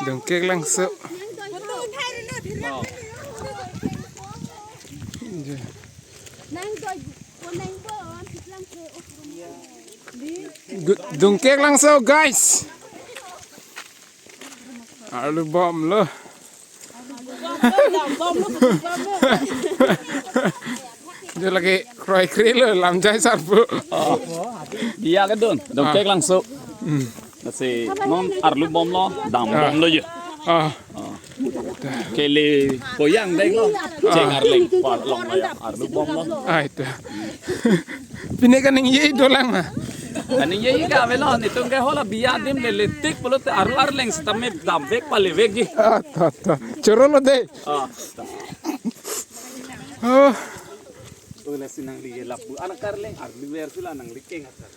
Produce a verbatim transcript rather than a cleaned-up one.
Dungkek Langso. Gu-, Dungkek Langso, guys. Arlu bomlo. Dia lagi kroikre lo, lamjai sarpo. Oh. Dia kedun, Dungkek Langso. Hmm. Lasi non arlu bomlo, dam Ah. bomlo je. Ah. Oh. Kele poyang deng lo. Ceng Arleng, par long lo ya, arlu bomlo. Ah, itu. Pine kaningje dolang ma. Kaningje ka avelo, netum ke hala biya adim lele tik pulote arlu Arleng sitame damvek palevekji. Ah, ta, ta. Choro lo de. Ah. Oh. Ula sinang liye lapu. Anak Arleng arlu ver sila nangli keng atar.